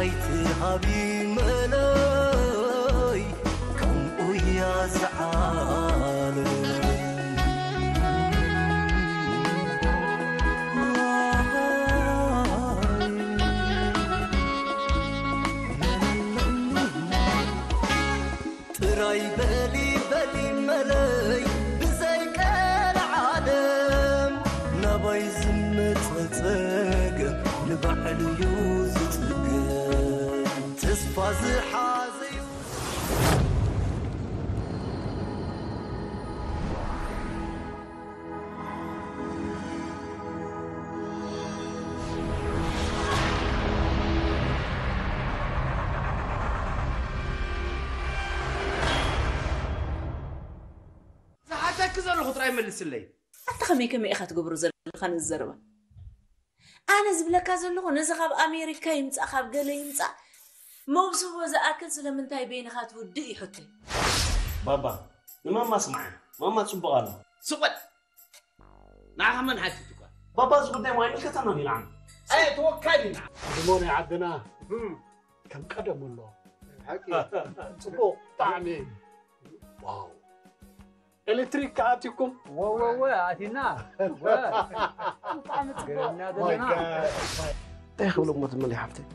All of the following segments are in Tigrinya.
ኣይትሃቢ መለይ ከምኡ እያ ዝዓለም። ጥራይ በሊ በሊ መለይ ብዘይ ቀልዓለም ናባይ ዝመጸ ጸገም ንባዕሉ እዩ ዝጽገም። ተስፋ ዝሓዘ ዝሓተኪ ዘለኹ ጥራይ መልስለይ። ኣታ ከመይ ከመይ ኢኻ ትገብሮ ዘለኻ ነዚ ዘረባ? ኣነ ዝብለካ ዘለኹ ነዚ ካብ ኣሜሪካ ይምጻእ ካብ ገለ ይምጻእ መውስቦ ዝኣክል ስለምንታይ በይንኻ ትውድእ ይሕቶይ። ባባ ንማማ ስምዓ፣ ማማ ጽቡቕ ኣሎ። ስቕ በል። ንዓኻ መን ሓቲቱካ? ባባ እዚ ጉዳይ ሞ ኣይምልከተናን እዩ ንዓና። ኣየ ተወካሊ ኢና። ድሞ ናይ ዓድና ከም ቀደሙ ኣሎ። ሓቂ ጽቡቕ ብጣዕሚ ዋው ኤሌክትሪክ ከኣትኩም ወወወ ኣቲና ብጣዕሚ ጽቡቕ ዘለና ዘለና እንታይ ክብሎ እሞ ትመሊ ሓፍተይ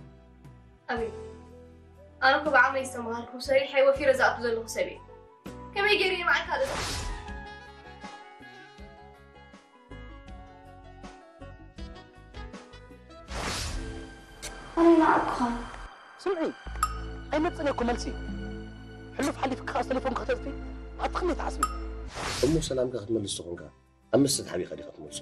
ኣቤት ኣነ እኮ ብዓቕመይ ዝተምሃርኩ ሰሪሐ ወፊረ ዝኣቱ ዘለኹ ሰብ እየ ከመይ ገይሩ እየ ንዓይ ካልእ ኣነ ይንዓቅኻ ስምዒ ኣይመፅን እኮ መልሲ ሕሉፍ ሓሊፍካ ከኣስ ተሌፎን ከተጥፊ ኣቲ ከመይ ትሓስቢ እሞ ሰላምካ ክትመልስ ተኾንካ ኣብ መስተ ተሓቢእካ ዲኻ ትመልሶ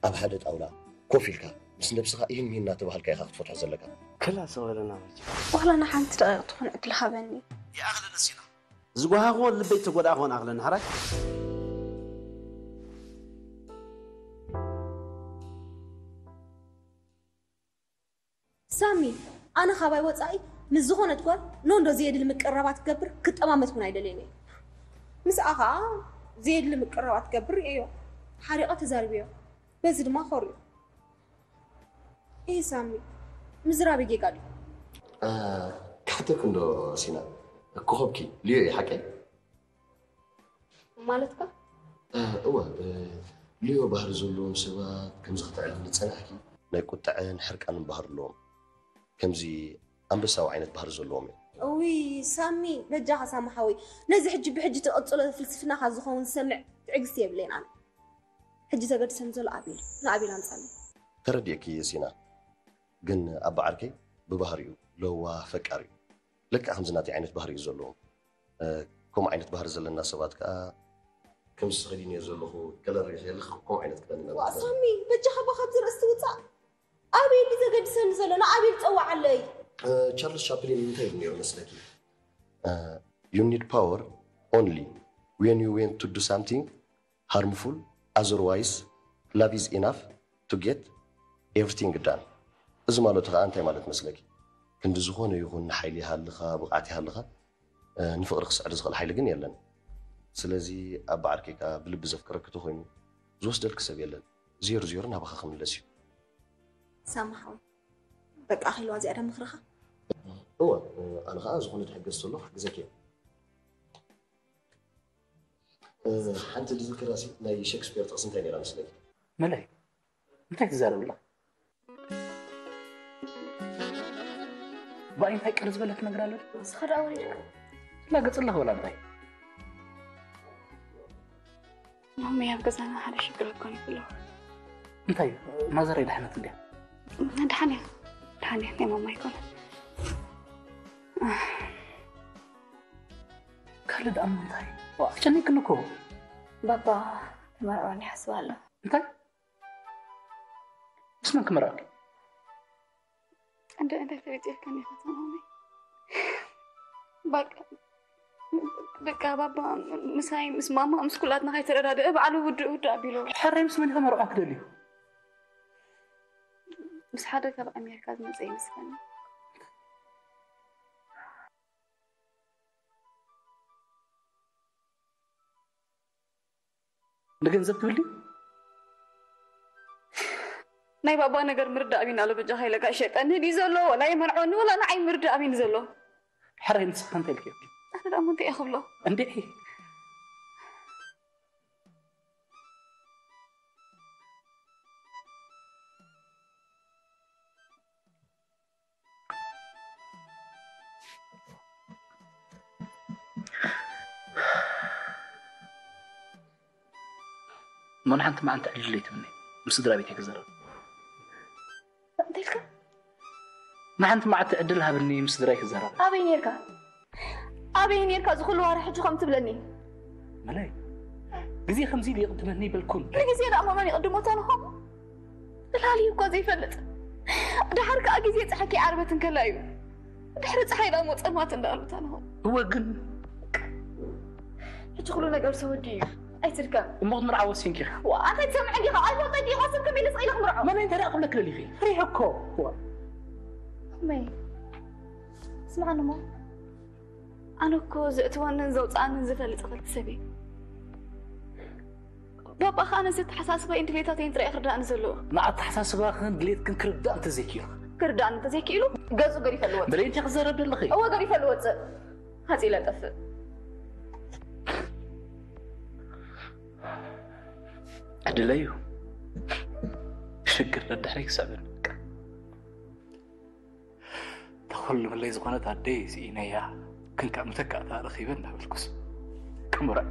ኣብ ሓደ ጣውላ ኮፍ ኢልካ ምስ ነብስኻ ኢሂን ሚሂን እናተባሃልካ ኢኻ ክትፈትሖ ዘለካ ክላስ በለና መቸም ዋላ ንሓንቲ ደቂቕ ትኹን ዕድል ሃበኒ ይኣኽለለስ ኢና ዝጓሃኽዎ ልበይ ተጎዳእኽዎን ኣኽለኒ ሓራይ ሳሚ ኣነ ካባይ ወፃኢ ምስ ዝኾነት ጓል ኖንዶ ዘየድሊ ምቅርራባት ክገብር ክጠማመት እውን ኣይደልየን እየ ምስኣ ከዓ ዘየድሊ ምቅርራባት ክገብር ርእየዮ ሓሪቐ ተዛሪበዮ በዚ ድማ ኮርዩ እይ ሳሚ ምዝራበይ ጌጋ ድዩ ክሓተኩም ዶ ሲና ኮኸብኪ ልዮ እዩ ሓቀይ ማለትካ እወ ልዮ ባህሪ ዘለዎም ሰባት ከምዚ ክትዕልሊ ዝፀናሕኪ ናይ ቁጥዐን ሕርቃንን ባህሪ ኣለዎም ከምዚ ኣንበሳዊ ዓይነት ባህሪ ዘለዎም እዮም እውይ ሳሚ በጃኻ ሳሚ ሓወይ ነዚ ሕጂ ብሕጂ ትቕፅሎ ፍልስፍናኻ ዝኸውን ዝሰምዕ ትዕግስቲ የብለይን ኣነ ሕጂ ዘገድሰኒ ዘሎ ኣቤል ንኣቤል ኣምፃለይ ተረዲእኪ እየ ሲና ግን ኣባ ዓርከይ ብባህሪኡ ለዋህ ፈቃር እዩ ልክዕ ከምዚ ናተይ ዓይነት ባህሪ እዩ ዘለዎም ከምኡ ዓይነት ባህሪ ዘለና ሰባት ከዓ ከምዚ ተኸዲነዮ ዘለኹ ከለር ሪእኺ ኣለኺ ከምኡ ዓይነት ክዳን ኢና ንኽደን። ሳሚ በጃኻ እባ ካብዚ ርእሲ ውፃእ ኣበይ ድዩ ዘገድሰኒ ዘሎ ንኣበይ ዝፀዋዓለይ ቻርልስ ቻፕሊን እንታይ ኢሉ ነይሩ መስለኪ You need power only when you want to do something harmful otherwise love is enough to get everything done እዚ ማለቱ ከዓ እንታይ ማለት መስለኪ ክንዲ ዝኾነ ይኹን ሓይሊ ይሃልኻ ብቕዓት ይሃልኻ ንፍቕሪ ክስዕር ዝኽእል ሓይሊ ግን የለን ስለዚ ኣባ ዓርከይ ከዓ ብልቢ ዘፍቅረኪ ተኾይኑ ዝወስደልኪ ሰብ የለን ዜሮ ዜሮ ናባኻ ክምለስ እዩ ሳማ ሓወይ በቃ ኣኺልዋ እዚኣ ዳ ምኽርኻ እወ ኣነ ከዓ ዝኾነ ተሕገዝ ተሎ ክሕግዘኪ እየ ሓንቲ ዝዝክራ ናይ ሸክስፒር ጥቕሲ እንታይ ነይራ መስለኪ መለይ እንታይ ትዛረብ ኣለኻ ብኣይ እንታይ ቅር ዝበለ ትነግር ኣሎ ንስኻ ደኣ ወሪድካ ላገጽ ኣለኽ በላ እንታይ ማሚ ኣብ ገዛና ሓደ ሽግር እኮ ይብሎ እንታይ ማዘረይ ድሓነት እንድያ ድሓን እያ ድሓን እያ ናይ ማማ ይኮነ ካልእ ደኣ እንታይ ኣጨኒቅኒ እኮ ባባ ተመርዖኒ ይሓስብ ኣሎ እንታይ ምስ መን ክመርዐኪ እንደ እንደ ፈሪጥ የከኒ ከተማሚ በቃ በቃ ባባ ምሳይ ምስ ማማ ምስ ኩላትና ከይተረዳደአ ባዕሉ ውድእ ውድእ ኣቢሉ ሕራይ ምስ መን ከመርዖ ክደልዩ ምስ ሓደ ካብ ኣሜሪካ ዝመፀ ይመስለኒ ንገንዘብ ትብል ድዩ? ናይ ባባ ነገር ምርዳእ ኣቢኒ ኣሎ። በጃኻ ኢለ ጋሽ ሸይጣን ንህዲ ዘሎ ወላ ይመንዖኒ ወላ ንዓይ ምርዳእ ኣቢኒ ዘሎ። ሕራይ ንስኻ እንታይ ኢልኪ? ኣነ ደኣ እሞ እንታይ እየ ክብሎ? እንዴ፣ እሞ ንሓንቲ መዓልቲ ዕድል ኣይትብኒ፣ ምስ ስድራ ቤተይ ክዘረብ። እንታይ ኢልካ? ንሓንቲ መዓልቲ ዕድል ሃብኒ፣ ምስ ስድራይ ክዘራረብ። ኣበይ ነርካ? ኣበይ ነርካ? እዚ ኩሉ ዋርሒ ሕጂ ከም ትብለኒ? መለይ፣ ግዜ ከምዚ ኢሉ ይቕድመኒ ይበልኩን። ንግዜ ደኣ መን ይቕድሞ ተንኾም? ዕላሊ እኮ ዘይፈልጥ። ደሓር ከኣ ግዜ ጸሓይ ከይዓርበት እንከላ እዩ። ድሕሪ ጸሓይ ደኣ እሞ ጸልማት እንዳኣሉ ተንኾም። እወ ግን ሕጂ ኩሉ ነገር ተወዲኡ እዩ። ኣይትድከም። እሞ ክትምርዓ ወሲንኪ ኢኻ? ዋ፣ ኣንታ ኣይትሰምዐን ዲኻ? ኣይፈልጦ ዲኻ? ስም ከመይ ኢለ ስቕ ኢለ ክምርዖ? መን እንታይ ደኣ ክብለኪ ደሊኺ? ፍሪሕ እኮ። ዋ። መይ? ስምዓኒ እሞ። ኣነ እኮ ዘእትወንን ዘውፅኣንን ዝፈልጥ ክልተ ሰብ እየ። ባባ ኸዓ ነዚ ኣተሓሳስባይን ድሌታተይን ጥራይ ክርዳእኒ ዘለዎ። ንኣተሓሳስባኽን ድሌትክን ክርዳእ እንተዘይኪኢሉ። ክርዳእኒ እንተዘይኪኢሉ፣ ገጹ ገዲፈ ልወጽእ። በለይ፣ እንታይ ክዛረብ ደለኺ? እወ፣ ገዲፈ ልወጽእ። ሃፂ ኢለ ጠፍእ። ዕድለይ እዩ። ሽግር ደድሕረይ ክስዕበኒ በቃ። እታ ኩሉ ምለይ ዝኾነት ኣደይ ስኢነያ፣ ክንከእ መተካእታ ረኺበ እንዳበልኩስ ክምርዖ።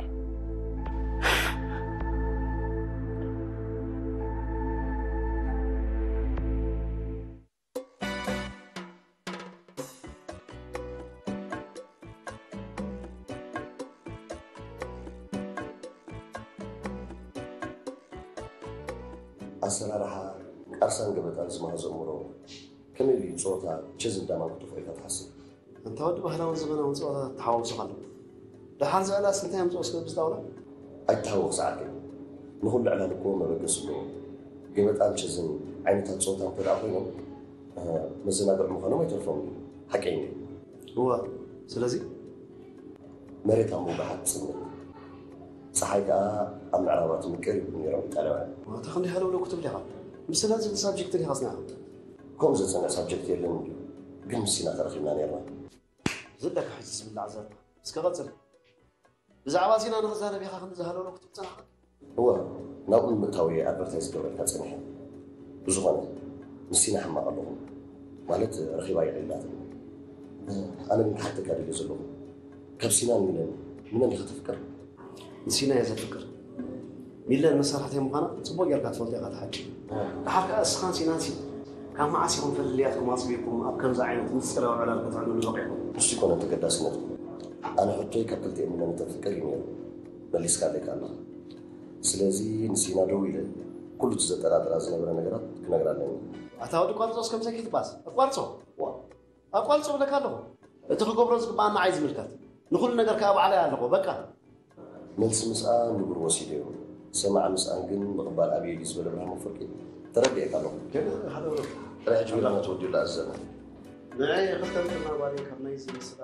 ኣሰራርሓ ቃርሳን ገበጣን ዝመሃዞ እምሮ፣ ከመይ ኢሉ እዩ ጸወታ ቸዝን ዳማን ክጥፍኦ ኢልካ ትሓስብ? እንታ ወዲ ባህላውን ዘመናውን ጸወታ ተሓዋዊሱ ከሎ፣ ደሓር ዝዕላስ እንታይ ኣምጽኦ እስከ ብዝጣውላ? ኣይትተሃወኽ ሰዓርከይ። ንኹሉ ዕላል እኮ መበገሲ ኣለዎ። ገበጣን ቸዝን ዓይነታት ጸወታ እንተ ደኣ ኮይኖም፣ እ፣ መዘናግዒ ምዃኖም ኣይተርፎምን እዩ። ሓቀይ እንድዩ። እወ፣ ስለዚ? መሬት ኣብ ምውጋሓ ትጽልምት። ጸሓይ ከኣ ኣብ ምዕራባ ትምቅር ይብሉ ነይሮም ኢጣልያውያን። እታ ክንደይ ሃለውለው ክትብል ኢኻ። ምስላ ዝብል ሳብጀክት ዲኻ ጽኒዕካ? ከምኡ ዘጸንዕ ሳብጀክት የለን እንድዩ። ግን ምስ ሲና ተረኺብና ነይርና። ዝለካ ሕጂ ዝብላዕ ዘርባ። እስከ ቀጽል። ብዛዕባ ሲና ንኽዛረብ ኢኻ ክንዲ ዝሃለውለው ክትብል ጸናሕካ? እወ፣ ናብኡ ንምእታው እየ ኣድቨርታይዝ ክገብረልካ ጸኒሐ። ብዝኾነ፣ ምስ ሲና ሕማቕ ኣለኹ። ማለት፣ ረኺባ ኣይዕልላትን። ኣነ ግን ክሓተካ ደልየ ዘለኹ። ካብ ሲናን ሚለን፣ ንመን ኢኻ ተፍቅር? ንሲና እየ ዘፍቅር። ሚለን መሳርሕተይ ምዃና ጽቡቕ ጌርካ ትፈልጦ ኢኻ፣ እቲ ሓቂ። ደሓር ከኣ እስኻን ሲናንሲ ካብ መዓስ ኢኹም ፈለልያትኩም ኣጽቢብኩም ኣብ ከምዚ ዓይነት ምስጢራዊ ዕላል ከተዕልሉ በቒዕኩም? ንሱ ኣይኮነን ተገዳስነቱ። ኣነ ሕቶይ ካብ ክልቲኤን ሚለን እተፍቅር እዩ ነይሩ። መሊስካለይ ከኣ ኣለኻ። ስለዚ ንሲና ደው ኢለ ኩሉ እቲ ዘጠራጥራ ዝነበረ ነገራት ክነግራ ኣለኒ። ኣታ ወዲ ቋርጾስ ከምዚ ከይትባስ። ኣቋርጾ። ዋ። ኣቋርጾ እብለካ ኣለኹ። እቲ ክገብሮ ዝግባኣኒ ንዓይ ዝምልከት። ንኹሉ ነገር ከኣ ባዕለይ ኣለኹ። በቃ። መልሲ ምስኣን ንቡር ወሲደዮ። ሰማዒ ምስኣን ግን ምቕባል ኣብየይ ድዩ ዝበለ ብርሃን ኣፈወርቂ ተረዲኤካ ኣለኹ። ግን ሓደ ወረድ። ጥራይ ሕጂ ሜላና ተወዲኡላ እዚ ዘመን። ንዓይ ክልተ እንትና ጓለይ ካብ ናይዚ ምስላ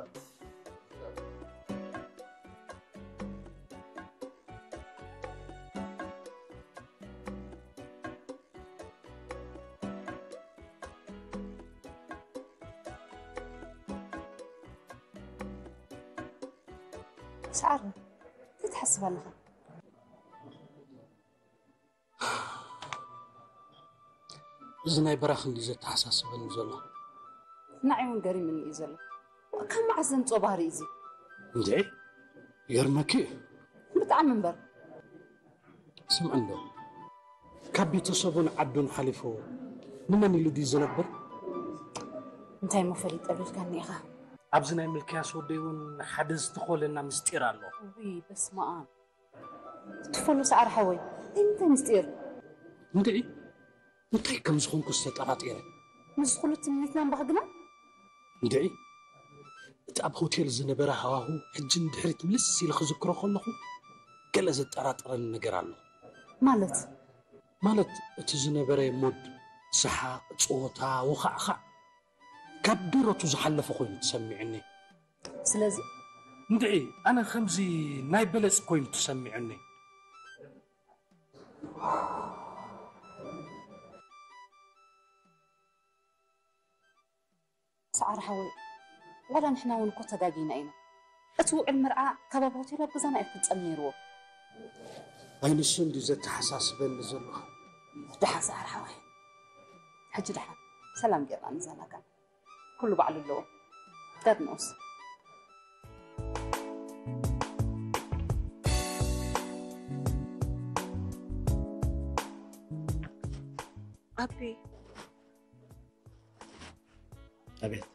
ሰዓረ፣ እንታይ ትሓስብ ኣለኻ? እዚ ናይ በራኺ እንድዩ ዘተሓሳስበኒ ዘሎ። ንዓይ እውን ገሪሙኒ እዩ ዘሎ። ካብ መዓስ ዘምጽኦ ባህሪ እዩ እዚ? እንድዒ፣ ይገርመኪ እዩ። ብጣዕሚ እምበር። ስምዒ እንዶ፣ ካብ ቤተሰቡን ዓዱን ሓሊፉ ንመን ኢሉ ድዩ ዝነብር? እንታይ እሞ ፈሊጠ ቢልካኒ ኢኻ? ኣብዚ ናይ ምልክያስ ወደይ እውን ሓደ ዝተኾለና ምስጢር ኣሎ። ውይ፣ በስመ ኣብ። ትፈሉ ሰዓር ሓወይ፣ እንታይ ምስጢር? እንድዒ፣ እንታይ ከም ዝኾንኩስ ተጠራጢረ። ምስዚ ኩሉ ትምኒትና እምባኽ ግና? እንድዒ፣ እቲ ኣብ ሆቴል ዝነበረ ሃዋሁ ሕጂ ንድሕሪት ምልስ ኢለ ክዝክሮ ከለኹ፣ ገለ ዘጠራጥረኒ ነገር ኣሎ። ማለት? ማለት፣ እቲ ዝነበረ ሙድ፣ ሰሓቕ፣ ጸወታ፣ ውኻዕኻዕ፣ ካብ ድሮቱ ዝሓለፈ ኮይኑ ተሰሚዑኒ። ስለዚ? እንድዒ፣ ኣነ ከምዚ ናይ በለጽ ኮይኑ ተሰሚዑኒ። ሰዓረ ሓወይ፣ ዋላ ንሕና እውን እኮ ተጋጊና ኢና። እቲ ውዕል መርዓ ካብ ኣብ ሆቴል ኣብ ገዛና እዩ ክፍጸም ነይርዎ። ኣይንሱ እንድዩ ዘተሓሳስበኒ ዘሎ። ደሓን ሰዓረ ሓወይ፣ ሕጂ ደሓን ሰላም ጌርና ንዘናጋዕ። ኩሉ ባዕሉ ኣለዎ። God knows። ኣቢ፣ ኣቤት።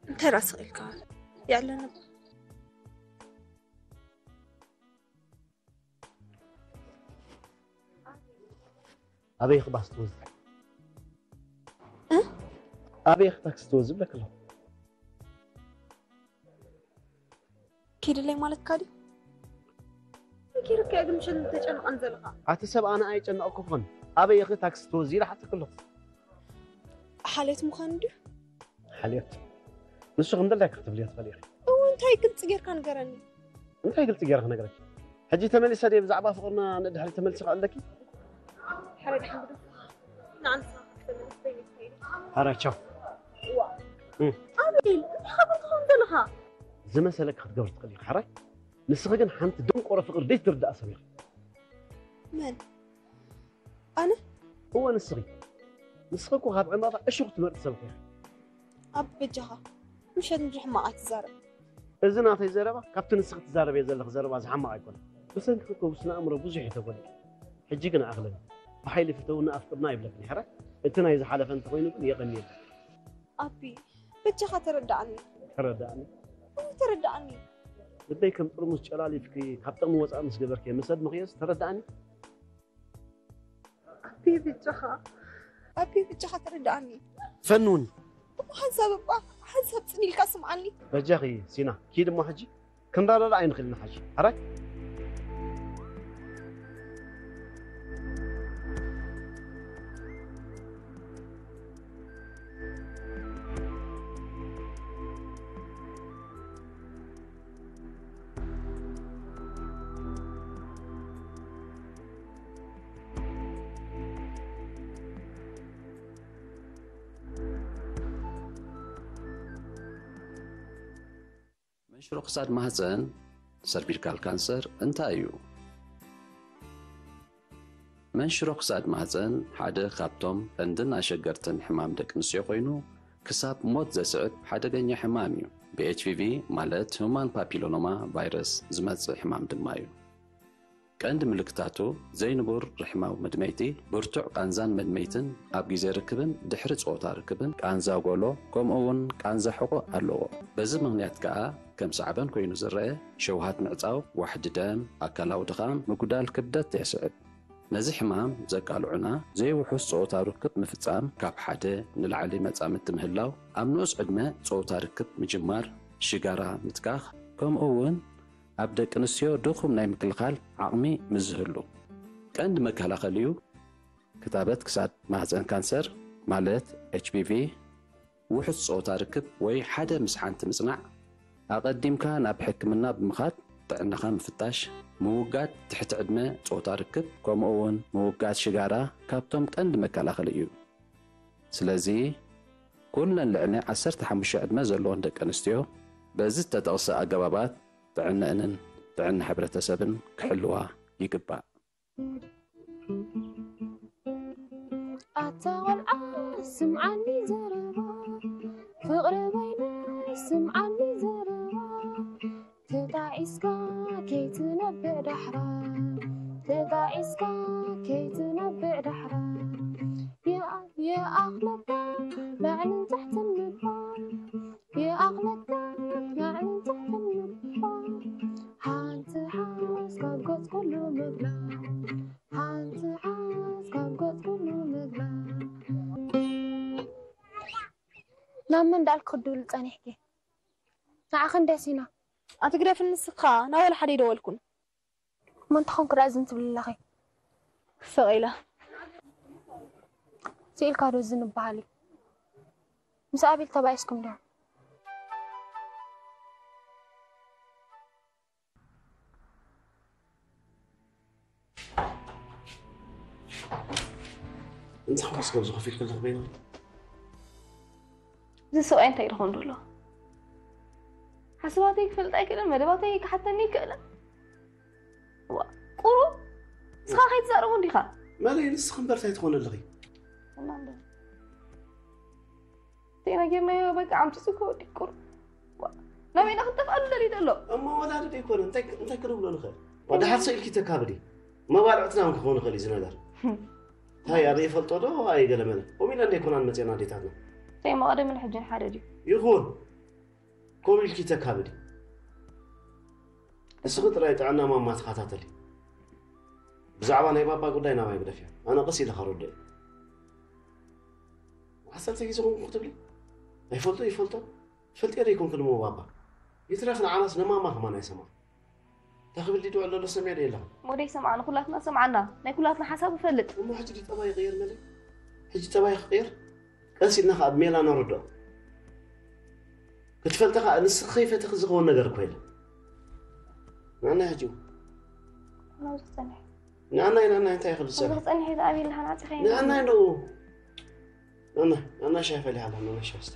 እንታይ ራስኽ ኢልካ? የዕለኒ እባ። ኣበይ ኢኺ ባስ ትወዚ? ኣበይ ኢኺ ታክሲ ትወዚ ብለኪ ኣለኹ። ኪድለይ ማለትካ ድዩ? ኪርካ ግን ምሸት ተጨንቐን ዘለኻ። ኣቲ ሰብ ኣነ ኣይጨነቕኩኽን። ኣበይ ኢኺ ታክሲ ትወዚ ኢለ ሓተኪ ኣለኹ። ሓልዮት ምዃኑ ድዩ? ሓልዮት ንሱ ከም ደላይካ ክትብልዮ ትኽእሊ ኢኺ። እወ እንታይ ግልፂ ጌርካ ንገረኒ። እንታይ ግልፂ ጌረ ክነግረኪ? ሕጂ ተመሊሰ ድየ ብዛዕባ ፍቕርና ንድሕሪት ተመሊሰ ክዕለኪ? ሓረ ድሓን ብድንፋ ንዓንሳ ክትመለስ በይነይ ትኸይድ። ሓራይ ቻው። እዋ ኣቤል እንታይ ሓበን ትኸውን ዘለኻ? ዝመሰለኪ ክትገብሪ ትኽእሊ ኢኺ ሓራይ። ንስኺ ግን ሓንቲ ደንቆሮ ፍቕሪ ዘይትርዳእ ሰብ ኢኺ። መን? ኣነ? እወ ንስኺ። ንስኺ እኮ ካብ ዕማቕ እሾኽ ትመርጺ ሰብ እኮ ኢኺ። ኣቢ በጃኻ ምሸት ምድሪ ሕማቕ ኣይትዛረብ። እዚ ናተይ ዘረባ ካብቲ ንስኺ ትዛረብዮ ዘለኺ ዘረባ ዝሓመቕ ኣይኮነን። ብሰንክኺ እኮ ብስነ ኣእምሮ ብዙሕ እየ ተጎዲኤ። ሕጂ ግን ኣኽለኒ። ብሓይሊ ፍተውኒ ኣፍቅርና ኣይብለክን እየ ሕራይ። እቲ ናይ ዝሓለፈ እንተኾይኑ ግን የቐንየለይ። ኣቢ በጃኻ ተረድኣኒ። ተረድኣኒ። እወ ተረድኣኒ። ልበይ ከም ጥርሙስ ጨላሊፍኪ ካብ ጥቕሚ ወፃኢ ምስ ገበርክዮ ምስ ኣድመኽዮስ ተረድኣኒ። ኣቢ ብጃኻ ኣቢ ብጃኻ ተረድኣኒ። ፈንውኒ። እሞ ሓንሳብ እባ ሓንሳብ ፅን ኢልካ ስምዓኒ። በጃኺ ሲና ኪድ እሞ ሕጂ ክንረዳዳእ ኣይንኽእልን ሓጂ ሓራይ። መንሽሮ ክሳድ ማህፀን፣ ሰርቪካል ካንሰር፣ እንታይ እዩ? መንሽሮ ክሳድ ማህፀን ሓደ ካብቶም ቀንድን ኣሸገርትን ሕማም ደቂ ኣንስትዮ ኮይኑ ክሳብ ሞት ዘስዕብ ሓደገኛ ሕማም እዩ። ብ HPV ማለት ሁማን ፓፒሎኖማ ቫይረስ ዝመፅእ ሕማም ድማ እዩ። ቀንዲ ምልክታቱ ዘይንቡር ርሕማዊ መድመይቲ፣ ብርቱዕ ቃንዛን መድመይትን ኣብ ግዜ ርክብን ድሕሪ ጾታ ርክብን፣ ቃንዛ ጎሎ፣ ከምኡ እውን ቃንዛ ሕቖ ኣለዎ። በዚ ምኽንያት ከኣ ከም ሳዕበን ኮይኑ ዝረኣ፣ ሸውሃት ምዕጻው፣ ዋሕዲ ደም፣ ኣካላዊ ድኻም፣ ምጉዳል ክብደት የስዕብ። ነዚ ሕማም ዘቃልዑና ዘይውሑስ ጾታ ርክብ ምፍጻም፣ ካብ ሓደ ንላዕሊ መጻምድቲ ምህላው፣ ኣብ ንኡስ ዕድመ ጾታ ርክብ ምጅማር፣ ሽጋራ ምትካኽ፣ ከምኡ እውን ኣብ ደቂ ኣንስትዮ ድኹም ናይ ምክልኻል ዓቕሚ ምስ ዝህሉ። ቀንዲ መከላኸሊኡ ክታበት ክሳድ ማህፀን ካንሰር ማለት HPV፣ ውሑስ ጾታ ርክብ ወይ ሓደ ምስ ሓንቲ ምጽናዕ፣ ኣቐዲምካ ናብ ሕክምና ብምኻድ ጥዕናኻ ምፍታሽ፣ ምውጋድ ትሕቲ ዕድመ ጾታ ርክብ ከምኡ እውን ምውጋድ ሽጋራ ካብቶም ቀንዲ መከላኸሊ እዩ። ስለዚ ኩለን ልዕሊ ዓሰርተ ሓሙሽተ ዕድመ ዘለወን ደቂ ኣንስትዮ በዚ ዝተጠቕሰ ኣገባባት ጥዕነአንን ጥዕና ሕብረተሰብን ክሕልዋ ይግባእ። ኣታ ቆልዓ ስምዓኒ ዘረባ ፍቕሪ በይነይ ስምዓኒ ዘረባ ተጣዒስካ ከይትነብዕ ዳሕራ ተጣዒስካ ከይትነብዕ ዳሕራ ይኣ- ይኣኽለካ ላዕልን ታሕትን ምባል ይኣኽለካ ላዕልን ታሕትን ምባል ሓንቲ ሓዝ ካብ ገጽ ኩሉ ምብላዕ ሓንቲ ሓዝ ካብ ገጽ ኩሉ ምብላዕ ናብ መን ዳልክ ክድውል ጸኒሕኪ? ንዓኺ እንደ ሲና ኣቲ ግደፍኒ ንስኻ ናብ ወላ ሓደ ኣይደወልኩን። መን ተኾንኩ ደኣ ዝን ትብሊ ኣለኺ? ስቕ ኢለ። ስኢልካ ዶ ዝን ይበሃል እዩ? ምስ ኣቤል ተባኢስኩም ዶ? እንታይ ሓጎስ ካብ ዝኸፊል ከለኽ በይና እዚ ሰብኣይ እንታይ ይደኾን ዘሎ? ሓሳባተይ ክፈልጥ ኣይክእልን፣ መደባተይ ክሓተኒ ኣይክእልን። ዋ፣ ቁሩብ ንስኻ ከይትዛረቦ እንዲኻ። መለይ፣ ንስኺ እምበር እንታይ ትኾኒ ኣለኺ? እና እንደ-፣ እንታይ ነጊርናዮ፣ በቃ ኣምፂ እኮ ወዲ ቁሩብ። ዋ፣ ናበይና ክንጠፍኣሉ ደልዩ ዘሎ? እሞ ወላዲ ደይኮነ፣ እንታይ፣ እንታይ ክንብሎ ንኽእል? ዋ፣ ደሓር ሰ ኢልኪ ተካብዲ። መባልዕትና እውን ክኸውን ይኽእል እዩ እዚ ነገር። እንታይ፣ ኣበይ ይፈልጦ ዶ? ኣይገለመለ። ከምኡ ኢለን ደይኮናን መፅኤና ኣዴታትና። እንታይ፣ መቐደምን ሕጅን ሓደ ድዩ? ይኹን። ከምኡ ኢልኪ ተካብዲ። እስኺ ጥራይ ጥዕና ማማ ተኸታተሊ። ብዛዕባ ናይ ባባ ጉዳይ ናባይ ግደፍዮ። ኣነ ቀስ ኢለ ከረድኦ እየ። ዓሰርተ ግዜ ኮንኩ ክትብሊ? ኣይፈልጦ ይፈልጦ። ፈልጥዮ ዶ ይኮንኩ ድሞ ባባ? ይትረፍ ንዓናስ ንማማ ከማን ኣይሰምዓ። እንታይ ክብል ድዩ ድውዕል ዘሎ ሰሚዐ ዶ የለኹ? ወደይ ሰምዓ፣ ንኩላትና ሰምዓና። ናይ ኩላትና ሓሳብ እፈልጥ። እሞ ሕጂ ድዩ ጠባይ ይቕየር መለይ? ሕጂ ጠባይ ክቕየር? ቀስ ኢልና ከኣ ብሜላ ነረድኦ። ክትፈልጢ ከኣ ንስኺ ከይፈተኺ ዝኸውን ነገር እኮ የለን። ንዓናይ ሕጂ እውን። ናብዚ ክጸንሕ። ንዓናይ፣ ንዓናይ እንታይ ክብል ዝጸንሕ? ናብዚ ክጸንሕ እዩ፣ ዝኣበየ ለሓን ዓጺኸ እዩ። ንዓናይ ንኡ። ንዓናይ፣ ንዓናይ ሻሂ ፈሊሓ ኣላ፣ ንዓናይ ሻሂ ስተ።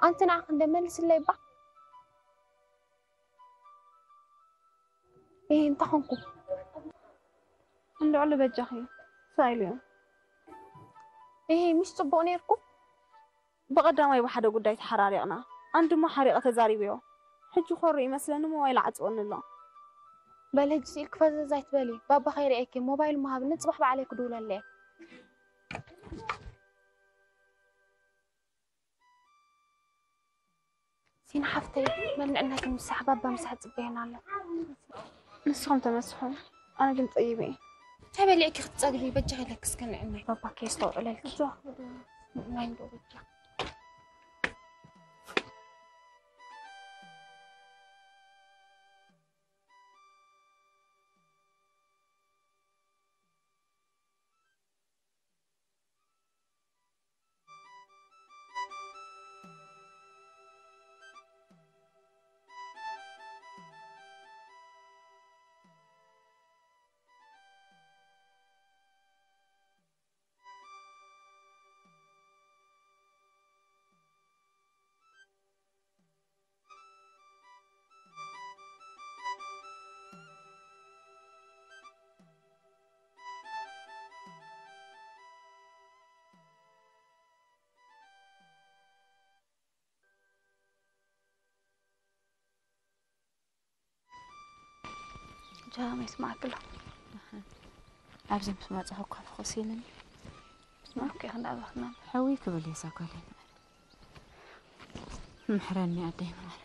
ኣንቲ ንዓኺ እንደ መልስለይ እባ። እሄ፣ እንታይ ኾንኩ? እንድዕሉ በጃኺ፣ ሳኢሉ እዮም። እሄ፣ ምሽ ጽቡቕ ኔርኩ? ብቐዳማይ ብሓደ ጉዳይ ተሓራሪቕና፣ ኣን ድማ ሓሪቐ ተዛሪበዮ። ሕጂ ኮሩ ይመስለኒ ሞባይል ዓጽወኒ ኣሎ። በል፣ ሕጂ ስኢልኪ ፈዘዝ ኣይትበሊ። ባባ ከይርእየኪ፣ ሞባይል ምሃብኒ፣ ጽባሕ ባዕለይ ክድውለለየ። ሲና ሓፍተይ፣ መልንዕነኪ ምሳሕ ባባ ምሳሕ ጽበየና ኣሎ። ንስኹም ተመስሑ፣ ኣነ ግን ጸይበ እየ። እንታይ በሊዕኪ ክትጸግቢ? በጃ ኢለኪ እስከ ንዕናይ። ባባ ከየስተውዕለልኪ። እዛ ክብዶ። ናይ እንዶ በጃ። ጃም ይስማዕክሎ። ኣብዚ ምስ መጻኹ እኳ ፍኹስ ኢልኒ። ስማዕኪ ክንዳባኽና። ሕዊ ክብል እየ እዛ ጓለይ ንበል። ምሕረኒ ኣደይ ንበል።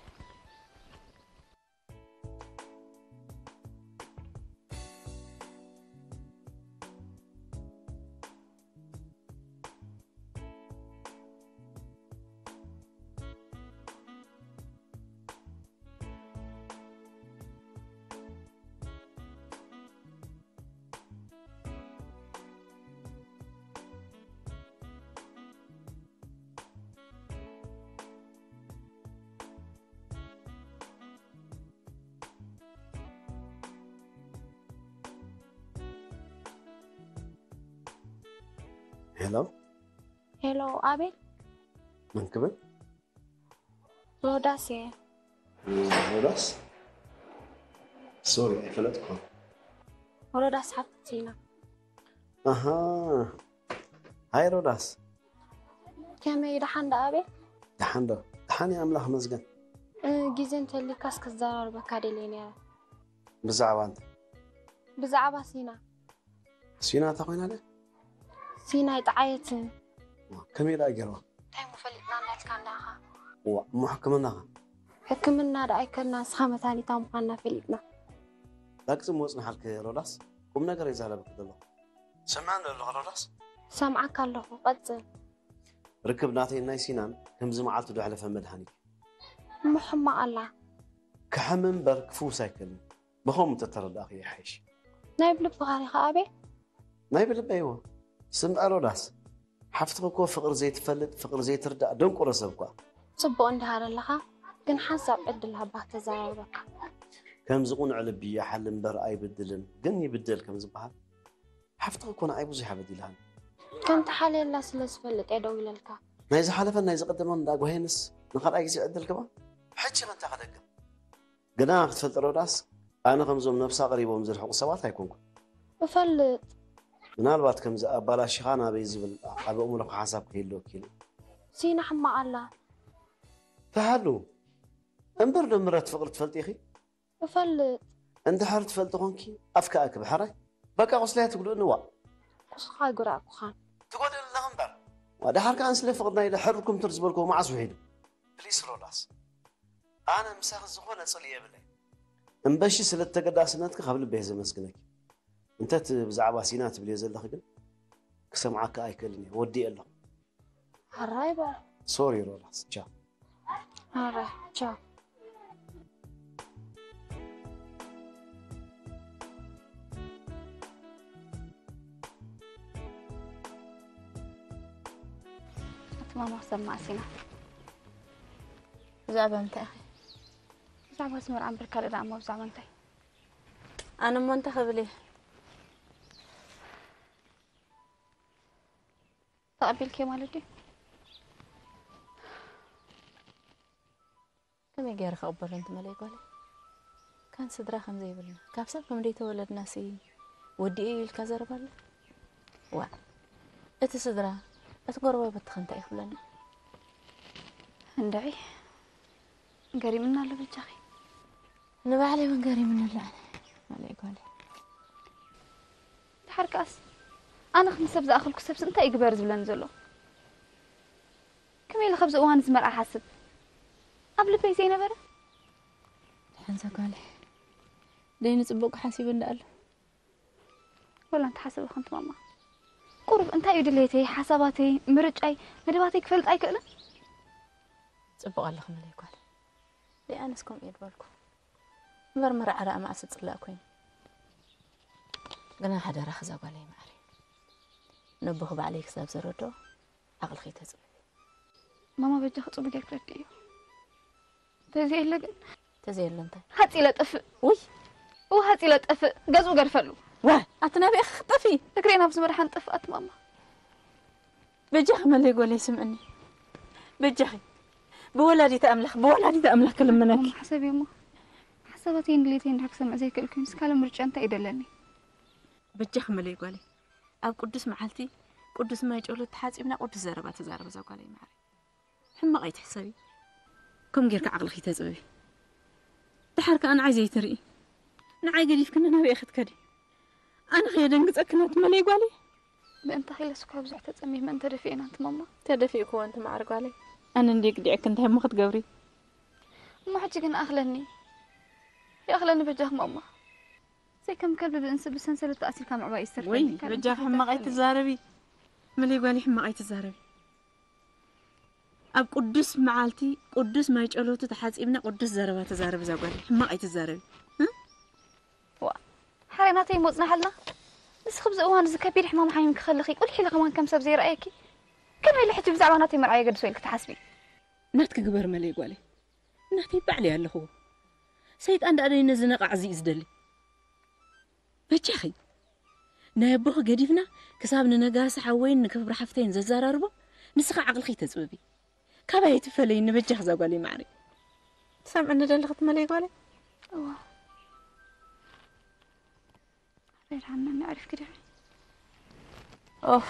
ሄሎ። ሄሎ፣ ኣቤል። መን ክብል? ሮዳስ እየ። ሮዳስ? ሶሪ፣ ኣይፈለጥኩን። ሮዳስ ሓፍቲ ሲና። ኣሃ። ሃይ ሮዳስ። ከመይ፣ ደሓን ዶ ኣቤል? ደሓን ዶ? ደሓን እየ፣ ኣምላኽ ይመስገን። እ፣ ግዜ እንተልዩካስ ክዘራረበካ ደልየ ነይረ። ብዛዕባ እንታይ? ብዛዕባ ሲና። ሲና እንታይ ኮይና ድያ? ሲና ኣይጠዓየትን። ከመይ ደኣ ገይርዋ? እንታይ እሞ ፈሊጥና እንዳልካ እንዳኻ? እዋ፣ እሞ ሕክምና ኸ? ሕክምና ደኣ ኣይከድና፣ ንስኻ መታኒታ ምዃንና ፈሊጥና። ዳግጽ እሞ ጽንሓልኪ ሮዳስ፣ ቁም ነገር እየ ዛረበኪ ዘለኹ። ሰምዕኒ ዶ ኣለኹ ሮዳስ? ሰምዓካ ኣለኹ፣ ቀጽል። ርክብ ናተይን ናይ ሲናን ከምዚ መዓልቱ ዶ ኣሕለፈ መድሃኒት እዩ። እሞ ሕማቕ ኣላ። ክሕም እምበር ክፍውስ ኣይክእልን። ብኸምኡ እንተተረዳእኽዮ ይሓይሽ። ናይ ብልብኻ ዲኻ ኣቤል? ናይ ብልበይ እዎ። ስምዒ ሮዳስ፣ ሓፍትኺ እኮ ፍቕሪ ዘይትፈልጥ፣ ፍቕሪ ዘይትርዳእ ደንቆሮ ሰብ እኳ። ጽቡቕ እንድሃር ኣለኻ፣ ግን ሓንሳብ ዕድል ሃባ ተዘራርበካ። ከምዚ ቁኑዕ ልቢ ይሓል እምበር ኣይብድልን፣ ግን ይብደል ከም ዝበሃል፣ ሓፍትኺ እኮ ንዓይ ብዙሕ እያ በዲላኒ። ከም ትሓልየላ ስለ ዝፈልጥ እየ ደው ኢለልካ። ናይ ዝሓለፈን ናይ ዝቐደመን እንዳ ጓሄንስ ንኻልኣይ ግዜ ዕድል ክባ? ሕጂ ከ እንታይ ከደግም? ግና ክትፈልጢ ሮዳስ፣ ኣነ ከምዞም ነብሳ ቀሪቦም ዝርሕቁ ሰባት ኣይኮንኩን። እፈልጥ። ምናልባት ከምዚ ኣባላሽኻ ናበይ ዝብል ኣብ ኣእምሮኻ ሓሳብ ክህልወኪ ኢሉ። ሲና ሕማቕ ኣላ። ተሃሉ እምበር ዶ ምረት ፍቕሪ ትፈልጢ ኢኺ? እፈልጥ። እንድሕር ትፈልጢ ኮንኪ ኣፍካ ኣክቢ ሕራይ። በቃ ቁስለይ ትጉድእኒ ዋእ። ቁስልኻ ኣይጎዳእኩኻን። ትጎድእኒ ኣለኺ እምበር። ዋእ፣ ደሓር ከኣ ስለ ፍቕርና ኢለ ሕርኩም ትር ዝበልክዎ መዓስ ውሒዱ? ፕሊስ ሮዳስ፣ ኣነ ምሳኺ ዝኾነ ጽልኢ የብለይ። እምበሺ ስለ ተገዳስነትኪ ካብ ልበይ ዘመስግነኪ። እንተ እቲ ብዛዕባ ሲና ትብልዮ ዘለኺ ግን ክሰምዓካ ኣይክእልን እየ። ወዲኤ ኣለኹ። ሕራይ በል። ሶሪ ሮዳስ፣ ቻው። ሕራይ ቻው። ኣቲ ማማ ክሰማዕ ሲና። ብዛዕባ ምንታይ ኢኺ? ብዛዕባ ስመር ኣምበር ካልእ ደኣ እሞ ብዛዕባ እንታይ? ኣነ እሞ እንታይ ክብል እየ? ተቐቢልኪ ማለት ድዩ? ከመይ ገይረ ክቕበሎ እንት መለይ ጓለይ? ካን ስድራ ከም ዘይብልና፣ ካብ ሰብ ከም ዘይተወለድና ሲ ወዲኡ እዩ ኢልካ ዘረባ ኣሎ? ዋ፣ እቲ ስድራ፣ እቲ ጎረባብትኺ እንታይ እዩ ክብለና? እንድዒ፣ ገሪምና ኣሎ በጃኺ። ንባዕለይ እውን ገሪምኒ ኣሎ ኣነ፣ መለይ ጓለይ። ድሓር ከኣስ፣ ኣነ ከም ሰብ ዝኣኸልኩ ሰብሲ እንታይ እዩ ግበር ዝብለኒ ዘሎ? ከመይ ኢለ ካብዚ እዋን እዚ መርዓ ሓስብ? ኣብ ልበይ ዘይነበረ? ደሓን እዛ ጓለይ፣ ደይ ንጽቡቕ ሓሲቡ እንዳ ኣሎ። ወላ እንተሓሰበ ከንቱ ማማ። ቁሩብ እንታይ እዩ ድሌተይ፣ ሓሳባተይ፣ ምርጫይ፣ መደባተይ ክፈልጥ ኣይክእልን? ጽቡቕ ኣለኺ መለይ ጓል። ደይ ኣነስ ከምኡ እየ ድበልኩ። እምበር መርዓ ደኣ መዓስ ዝጽላእ ኮይኑ። ግና ሓደራኺ እዛ ጓለይ መዓረይ። ነቦኺ ባዕለይ ክሳብ ዘረድኦ ዓቕልኺ ተጽበቢ። ማማ በጃኺ ጽቡቕ ጌርኪ ረድእዮ። ተዘየለ ግን ተዘየለ እንታይ? ሃጺ ለጠፍእ። ውይ! እወ ሃጺ ለጠፍእ። ገዝኡ ገድፈሉ። ዋ! ኣቲ ናበይ ኢኺ ክትጠፍኢ? እግረይ ናብ ዝመርሓኒ ጠፍኣት ማማ። በጃኺ መለይ ጓለይ ስምዕኒ። በጃኺ። ብወላዲተ ኣምላኽ፣ ብወላዲተ ኣምላኽ ክልምነኪ። ማማ ሓሰቢ እሞ። ሓሳባተይን ድሌተይን እንድሕር ክሰምዕ ዘይክእል ኮይኑስ ካልእ ምርጫ እንታይ እዩ ደለኒ? በጃኺ መለይ ጓለይ። ኣብ ቅዱስ መዓልቲ ቅዱስ ማይ ጨሎት ተሓጺብና ቅዱስ ዘረባ ተዛረብ እዛ ጓለይ መዓረይ። ሕማቕ ኣይትሕሰቢ። ከም ጌርካ ዓቕልኺ ተጽበቢ። ደሓር ከኣ ንዓይ ዘይትርኢ። ንዓይ ገዲፍክኒ ናበይ ኢኺ ትከዲ? ኣነ ከየደንግጸኪ ናቲ መለይ ጓለይ። ምእንታኺ ኢለስ እኳ ብዙሕ ተጸሚመ እንተደፊኤ ናቲ ማማ። ተደፊእክዎ እንተ መዓር ጓለይ። ኣነ እንድየ ክድዐኪ እንታይ እሞ ክትገብሪ? እሞ ሕጂ ግን ኣኽለኒ። ይኣኽለኒ በጃኺ ማማ። ዘይከም ከልቢ ብእንስ ብሰንሰለት ተኣሲርካ ምዕባይ ይስተርፈኒ። ወይ ካልእ በጃኺ እንታይ ሕማቕ ይተርፈኒ? ኣይትዛረቢ። መለይ ጓለይ ሕማቕ ኣይትዛረቢ። ኣብ ቅዱስ መዓልቲ ቅዱስ ማይ ጨሎቱ ተሓጺብና ቅዱስ ዘረባ ተዛረቢ እዛ ጓል። ሕማቕ ኣይትዛረቢ። እ? ዋ፣ ሓራይ ናተይ ሞጽናሓልና። ንስኺ ኣብዚ እዋን እዚ ከቢድ ሕማም ሓሚምኪ ከለኺ ቁልሕ ኢለ ከማን ከም ሰብ ዘይረኣየኪ። ከመይ ኢለ ሕጂ ብዛዕባ ናተይ መርዓ የገድሶ ኢልኪ ትሓስቢ? ናትኪ ግበር መለይ ጓለይ። ናተይ ባዕለይ ኣለኹዎ። ሰይጣን ደኣ ደይ ነዚ ነቓዕ እዚ እዩ ዝደሊ። በጃኺ ናይ ኣቦኺ ገዲፍና ክሳብ ንነጋሲ ሓወይን ንክብሪ ሓፍተይን ዘዘራርቦ ንስኺ ዓቕልኺ ተጽብቢ። ካባይ ኣይትፈለይኒ በጃኺ እዛ ጓለይ ማዕረይ። ትሰምዕኒ ደለኺ ትመለይ ጓለይ? እዋ። ኣረይ ደሓን መሚ ዓሪፍኪ ዲኺ? ኦፍ።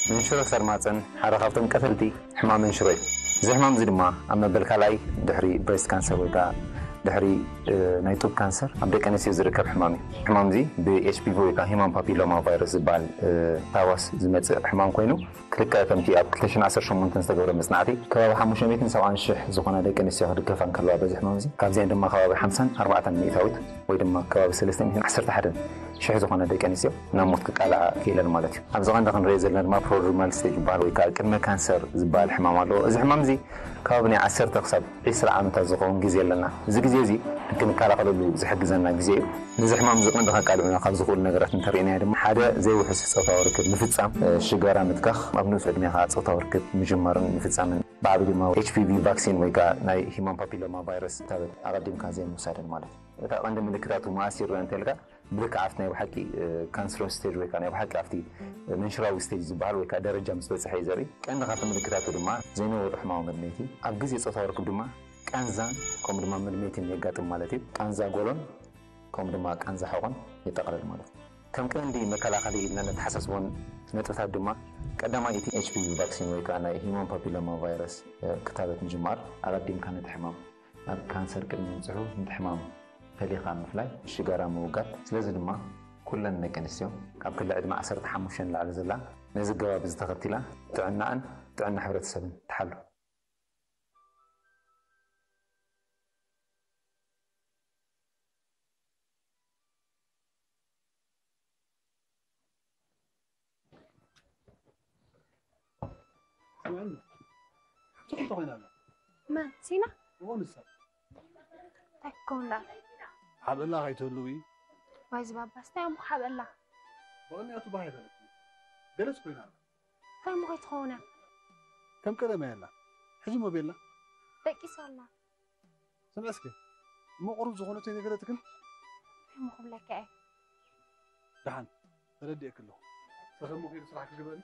መንሽሮ ሰርማፀን ሓደ ካብቶም ቀተልቲ ሕማም መንሽሮ እዩ። እዚ ሕማም እዚ ድማ ኣብ መበል ካልኣይ ድሕሪ ብሬስት ካንሰር ወይ ከዓ ድሕሪ ናይ ጡብ ካንሰር ኣብ ደቂ ኣንስትዮ ዝርከብ ሕማም እዩ። ሕማም እዚ ብ H P V ወይ ከዓ ሂማን ፓፒሎማ ቫይረስ ዝበሃል ታዋስ ዝመፅእ ሕማም ኮይኑ፣ ክልተ ከምቲ ኣብ ክልተ ሽሕን ዓሰርተ ሸሞንተን ዝተገብረ መፅናዕቲ ከባቢ ሓሙሽተ ሚእትን ሰብዓን ሽሕ ዝኾና ደቂ ኣንስትዮ ክድገፋ እንከለዋ በዚ ሕማም እዚ፣ ካብዚኣን ድማ ከባቢ ሓምሳን ኣርባዕተን ሚእታዊት ወይ ድማ ከባቢ ሰለስተ ሚእትን ዓሰርተ ሓደን ሽሕ ዝኾና ደቂ ኣንስትዮ ናብ ሞት ክቃልዓ ክኢለን ማለት እዩ። ኣብዚ ቀንዲ ክንሪኦ ዘለና ድማ ፕሮድሩማል ስቴጅ ዝበሃል ወይ ከዓ ቅድመ ካንሰር ዝበሃል ሕማም ኣለዎ። እዚ ሕማም እዚ ከባቢ ናይ ዓሰርተ ክሳብ ዒስራ ዓመታት ዝኸውን ግዜ ኣለና። እዚ ግዜ እዚ ክንከላኸለሉ ዝሕግዘና ግዜ እዩ። ነዚ ሕማም እዚ ቀንዲ ከቃልዑና ካብ ዝኽእሉ ነገራት እንተሪእናዮ ድማ ሓደ ዘይውሑስ ፆታዊ ርክብ ምፍፃም፣ ሽጋራ ምትካኽ፣ ኣብ ንኡስ ዕድሜኻ ፆታዊ ርክብ ምጅማርን ምፍፃምን፣ ብዓቢ ድማ H P V ቫክሲን ወይ ከዓ ናይ ሂማን ፓፒሎማ ቫይረስ ክታበት ኣቐዲምካ ዘይምውሳድን ማለት እዩ። እታ ቀንዲ ምልክታቱ መኣስ ይረአ እንተልካ ብልክዓት ናይ ብሓቂ ካንስሮስ ስቴጅ ወይ ከዓ ናይ ብሓቂ ኣብቲ መንሽራዊ ስቴጅ ዝበሃል ወይ ከዓ ደረጃ ምስ በፅሐ እዩ ዘርኢ። ቀንዲ ካብቲ ምልክታቱ ድማ ዘይነውር ሕማም መድመይቲ፣ ኣብ ግዜ ፆታዊ ርክብ ድማ ቃንዛን ከምኡ ድማ መድመይትን የጋጥም ማለት እዩ። ቃንዛ ጎሎን ከምኡ ድማ ቃንዛ ሕቆን የጠቓልል ማለት እዩ። ከም ቀንዲ መከላኸሊ ኢልና ነተሓሳስቦን ነጥብታት ድማ ቀዳማይ እቲ H P V ቫክሲን ወይ ከዓ ናይ ሂማን ፓፒሎማ ቫይረስ ክታበት ምጅማር፣ ኣቐዲምካ ነቲ ሕማም ናብ ካንሰር ቅድሚ ምብፅሑ ነቲ ሕማም ፈሊኻ ምፍላይ፣ ሽጋራ ምውጋድ። ስለዚ ድማ ኩለን ደቂ ኣንስትዮ ካብ ክሊ ዕድመ ዓሰርተ ሓሙሽተ ንላዕሊ ዘላ ነዚ ኣገባብ እዚ ተኸቲላ ጥዕናኣን ጥዕና ሕብረተሰብን ትሓሉ። ስምዕኒ፣ ጽቡቕ ኮይና ኣላ። መን? ሲና? እዎ፣ ንሳ። እንታይ ክኸውን ደኣ? ሓበላ ከይትህልዊ። ዋይ፣ እዚ ባባስ እንታይ እሞ ሓበላ? ብቕንያቱ ባህ ኣይበለትን። ገለስ ኮይና ኣላ። እንታይ እሞ ከይትኸውን እያ? ከም ቀደማ እያ ኣላ። ሕጂ እሞ ቤላ? ደቂሳ ኣላ። ስምዒ እስከ፣ እሞ ቁሩብ ዝኾነቶ ይነገረትክን? እንታይ እሞ ክብለካ እየ? ደሓን፣ ተረዲኤኪ ኣለኹ። ሰፈር እሞ ከይዱ ስራሕ ክግበር እዩ።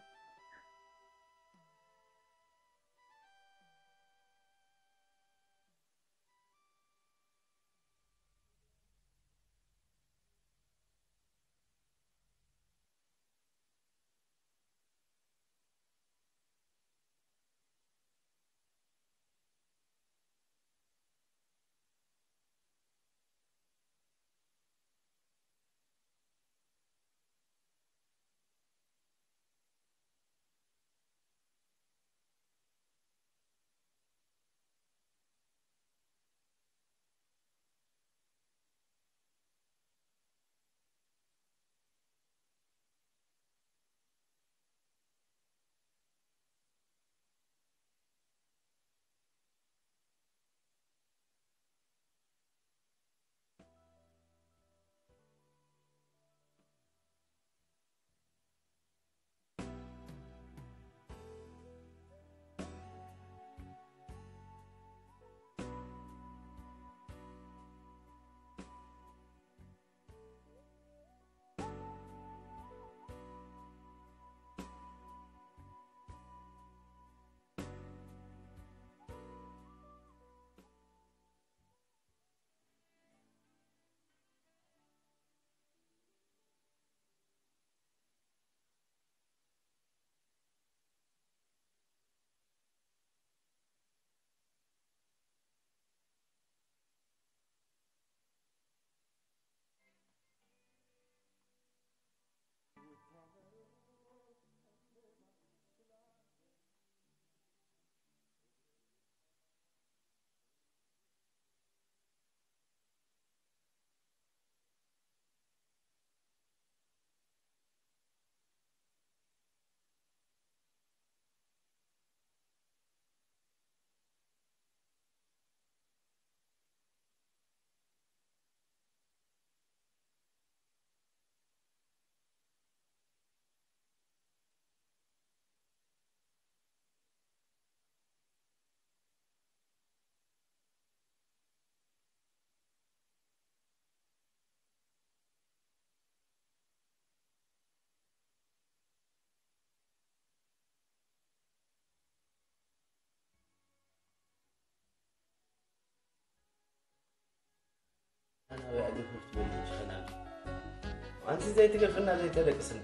ኣንቲ ዘይትገፍና ዘይተደቅስና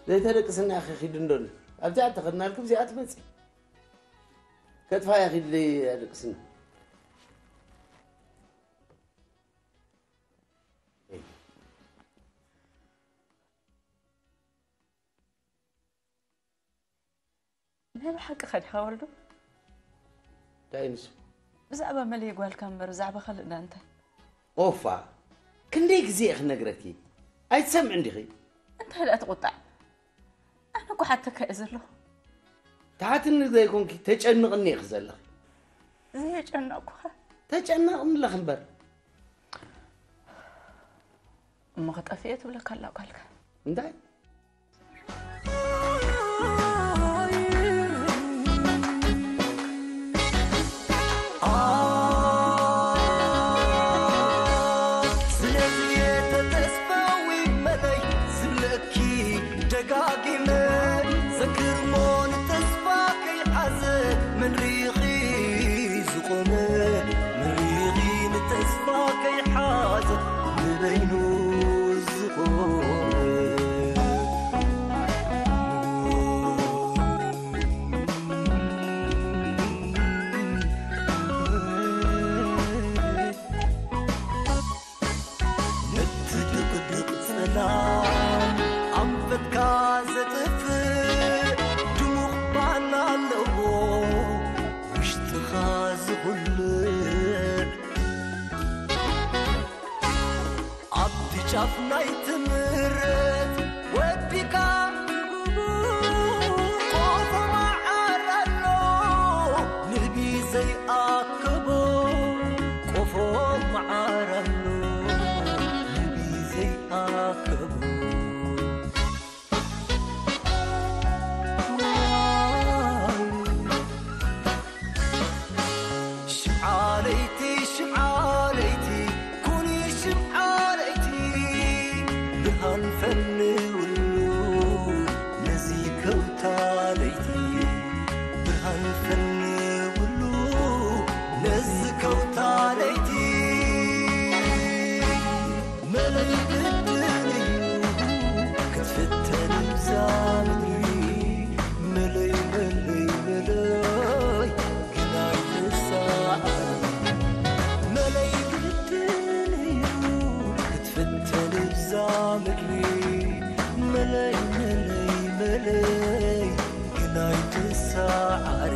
ዘይተደቅስና ያኺ ኺድ እንዶኒ ኣብዚኣ ተኸድናልኩም እዚኣ ትመፅእ ከጥፋ ያኺድ ዘይደቅስና ናይ ብሓቂ ኸዲኻ ወልዱ? እንታይ ንሱ? ብዛዕባ መለይ ጓልካ እምበር ብዛዕባ ካልእ ዳ እንታይ? ኦፋ፣ ክንደይ ግዜ እየ ክነግረኪ? ኣይትሰምዕን ዲኺ? እንታይ ደኣ ትቑጣዕ? ኣነ እኮ ሓተካ እየ ዘለኹ። ትሓትኒ ዘይኮንኪ ተጨንቕኒ ኢኺ ዘለኺ። ዘየጨነቕኩኻ። ተጨነቕኒ ኣለኺ እምበር። እሞ ከጠፍኤ ትብለካ ኣላ ጓልካ። እንታይ? ስለዚ ተተስፋዊ መለይ ዝብለኪ ደጋጊመ ዘክርሞ ንተስፋ ከይሓዘ መን ሪኺ ዝቆመ መን ሪኺ ንተስፋ ከይሓዘ ንበይኑ ዝቆመ ነቲ ድቕድቕ ጸላም ኣንፈትካ ዘጥፍእ ድሙቕ ባና ኣለዎ ውሽጥኻ ዝኹልዕ ኣብቲ ጫፍ ናይ ትምህርት ወዲካ ቆፎ መዓር ኣሎ ንቢ ዘይኣከቦ ቆፎ መዓር ኣሎ ንቢ ዘይኣከቦ ሽምዓ ለይቲ ሽምዓ ለይቲ ኩኒ ሽምዓ ለይቲ ብርሃን ፈንውሉ ነዚ ከውታ ለይቲ ብርሃን ፈንውሉ ነዚ ከውታ ለይቲ መለይ ግድን እዩ ክትፍተን እዛ ምድሪ መለይ መለይ መለይ ግናይ ትሰዓር መለይ ግድን እዩ ክትፍተን እዛ ምድሪ መለይ መለይ መለይ ግናይ ትሰዓሪ